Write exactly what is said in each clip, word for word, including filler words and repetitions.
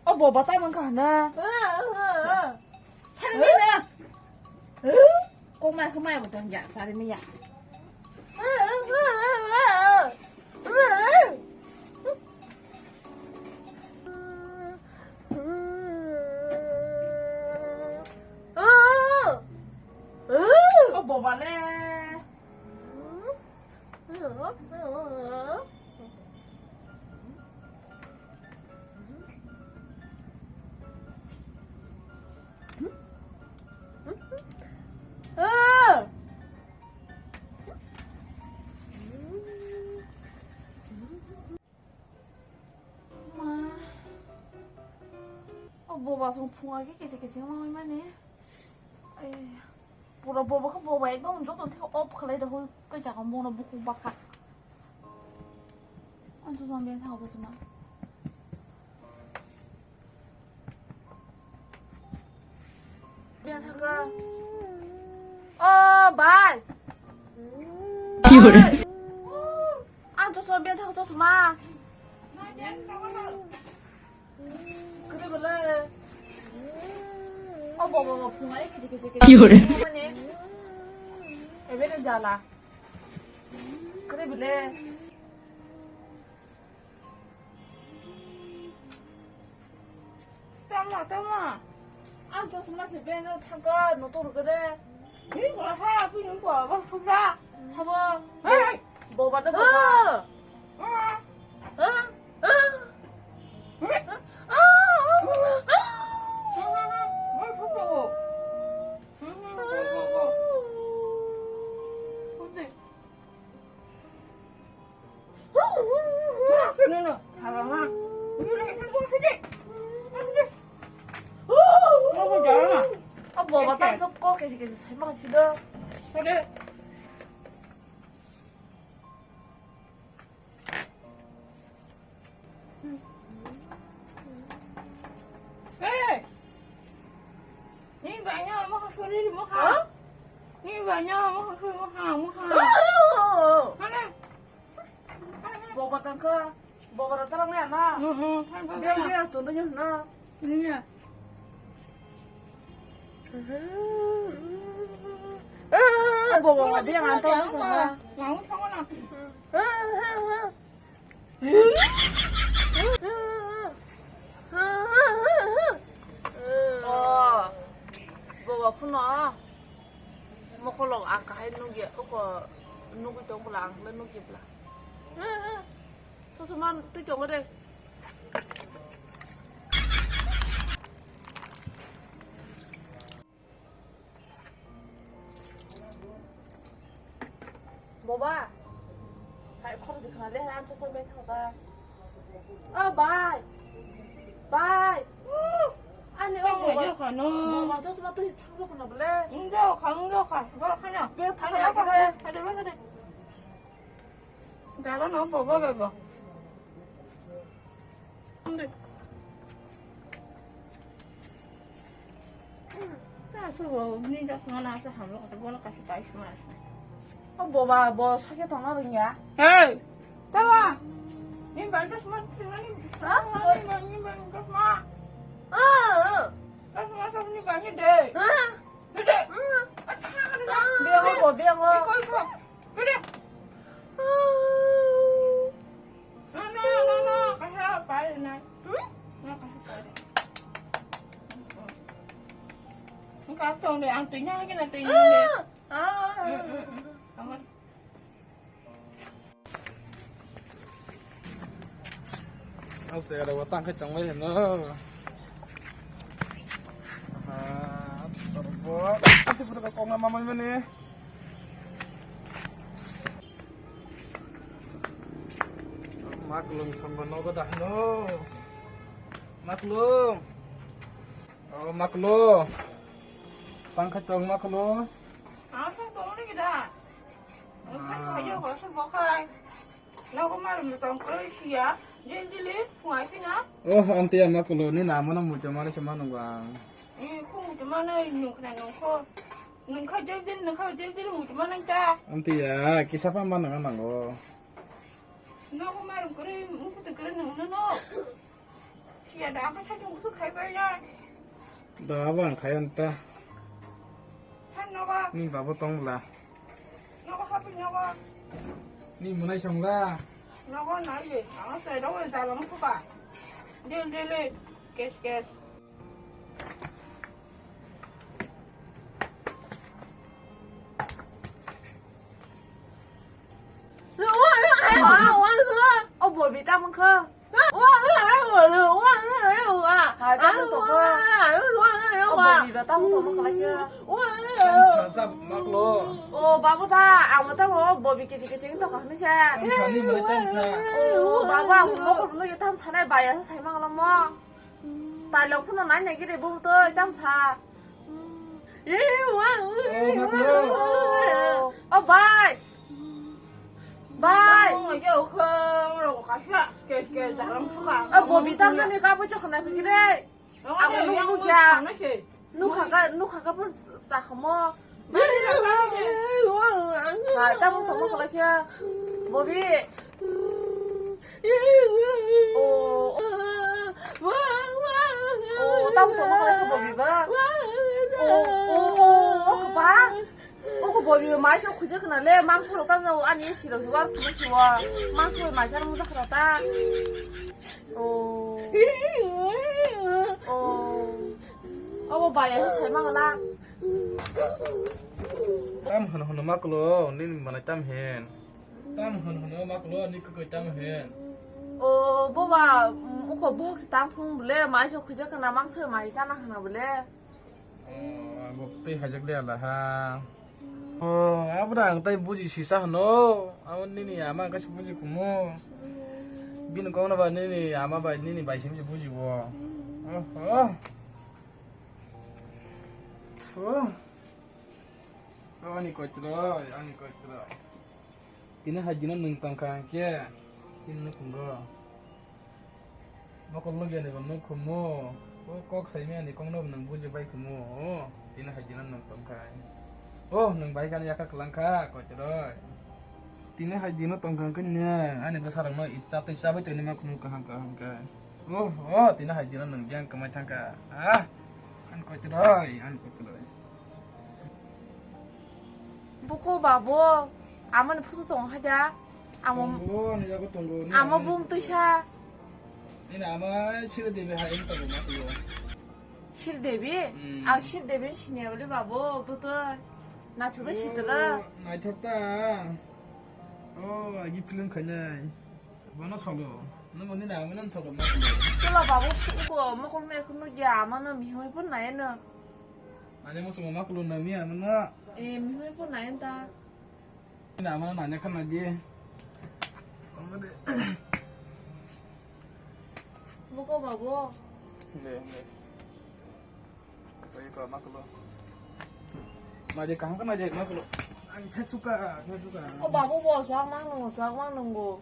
O boba ta mangkha na. Thangni na. Kok mai khamai bo tong ya, sari mi ya. O boba le. Ma. O boba song phunga khe kese kese wngwi mani. Ai. Pura boba khe boba ekdom joto thik off khlai da hoi kai jaga mono bukhuk bakha. Ang tu jam biang thang tu sima. Biang thang ka. O bai. Ki hore? Ang tu sima biang thang tu sima. Kede bela. O boba boba phunga kete kete kete. Ki hore? Mane. Ebe ne jala. Kede bela. Tama, tama. Ang chosma se ben thangka notor gede. Ni ko ha, pu ni ko ba phra. Sabo. Hey. Boba da boba. Ah. Ah. Ah. Abo baba tang sok kok kesi kesi sai mang sido. Hey! Ni banyak mau kasih ni mau ha? Ni banyak mau kasih mau ha mau ha? Mana? Boba tangka, boba rata rang ya na. Hmm, hmm, kan boba. Dia dia tu dia na. Ini ya. Boba dia ngantor na. Mau sama na. Oh, boba phuno. Mokolok ang kahai nugya, uko nugwi tong bwla ang le nugya bwla. Sosoman twi tongo de. Boba. Hai khorok jikha le, ang chosma bai thangsa. Oh, bai. Bai. Ani o boba. Boba chosma twi thangsa khna bole. Njo kha, njo kha. Bor khana. Be thangsa khna. Hade, hade. Dara no boba bebo. Ande. Ta so bo ni da mana sa hamlo ta bono kasi pai sma. O boba bo sake tongna rwngya. Hey. Tawa. Ni bai da sma ni. Ha? Ni bai ni bai da sma. Ah. Da sma sa ni ka ni de. Ha? Biango, biango. Ang se aro tang khai tong bai hino. Kok na mamai mani. Maklum songba nogo da hino. Maklum. Oh, maklum. Tangkha tong maklum. Ang tong tong ni da. Ang kha yo ko sa bokhai. Nogo marum tong kro siya. Jil jili, phungai pina. Oh, amte ya maklum ni namano mucho mani se manung bang. Eh, khung mucho mani nung khna nung kho. Nung kha jil jil, nung kha jil jil mucho mani ta. Amte ya, kisa pa manung nango. Nogo marum kro, mucho kro nung no. Siya da, ang kha satung kusu khai bai ya. Da, abo ang khai anta. Han nogo. Ni babo tong bla. Nogo hapi nogo. Ni munai song la. Nogo nai le, ang sai dong le dalam kuka. Dil dil le, kes kes. Oh, Bobby, tamo kha? Hai, tamo to kha? Oh, Bobby, ba tamo to kha kala khe? Sa, sa, maklo. Oh, babu da, amo tamo Bobby kiti kiti to kha ni sa. Sa ni mo tam sa. Oh, babu, amo mo ko no ye tam sa nai ba ya sa sai mang lo mo. Tailok phano nai nai gire bo to itam sa. Oh, bai. Bai. Oh, Bobby tam nani ka bo chokna phigire. Amo nukya. Nukha ka, nukha ka pun sakhamo. Hai, tamo tongma kala khe. Bobby. Oh. Oh, tamo tongma kala khe Bobby ba. Oh, oh, oh, oh, ba. Oh, Bobby ba mai so khuje khna le, mangso ro tamo ani siro hiwar khuje khiwa. Mangso mai jar muja khna ta. Oh. Oh. Abo bai, ang sai mang la. Tam hwn hwn ma kulo, nini manai tam hen. Tam hwn hwn ma kulo, ni kwkwi tam hen. O boba, mm, uko box tam phung bole, mai so khujak kana mang so mai sana hana bole. Oh, ang bo tei hajak le ala ha. Oh, abra ang tai buji sisa hano. Amo nini ama ang kasi buji kumo. Bini kong na ba nini ama ba nini bai sim si buji bo. Oh, oh. Oh. Oh, ani koitroi, ani koitroi. Tini hajino nwng tongkha hwnkhe, tini nukhungo. Mokol logi ani bo nukhumu. O kok saimani kongno nwng buji bai khumu. O, tini hajino nwng tongkha. O, nwng bai kani yakha kwlangkha, koitroi. Tini hajino tongkha hwnkhe nwng ani bwsarokno itsa twi chabai tongni ma khumu kaham kaham khe. Oh, oh, tini hai dino nwng yang kwmai thangkha. Ah, an koitroi, an koitroi. Buko babo, amani photo tong hai da. Amo, tongo, ani jago tongo, ni amo ani bung tongo. Tuisa. Nini ama Sri Devi hai tongo ma tuyo. Sri Devi? Hmm. Ah, Sri Devi sini bole babo, buto. Na chubui sitela. Oh, naithok ta. Oh, agi film khainai. Bono solo. Nung ni na, nung solo ma. Tula babu, uko mokol me kunu ya, mano mihoi pun na eno. Nanya mo suma ma kulo na mi amana. Eh, mihoi pun na enta. Na amana nanya kan na di. Buko babu. De, de. Oi ko ma kulo. Ma je kaham ka ma je ma kulo. Ang thek suka, thek suka. O babu bo sak mang nung, sak mang nung go.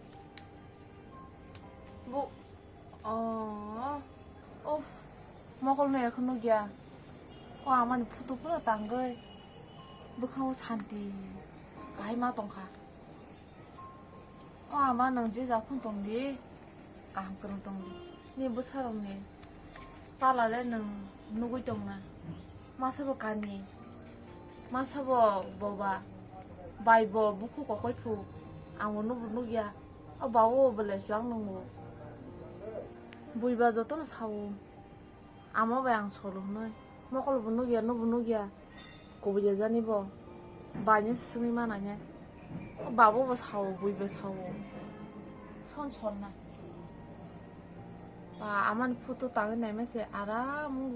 Bu, oh, oh, mokol no ekhono gya. O amani photo phano tangwi bwkhango santi kahai ma tongkha. O ama nwng je ja phano tongdi, kaham kwrwng tongdi. Ni bwsarokni pala le nwng nugwi tongna. Masa bo kani, masa bo boba, bai bo bukhuk kokoi phu, ang bo nubo nukya. O ba o belai chwng nungo. Buiba jotono sao, ama bai ang solo hwnwi. Mokol bo nukya, nubo nukya. Kubui jani bo. Baini swngwi manai ne. Babo bo sao, bui bo sao. Son son na. Ba amani photo tangwi naima se aram.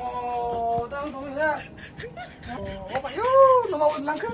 Oh, tang tong ya. Oh, apa yo, nama langkar.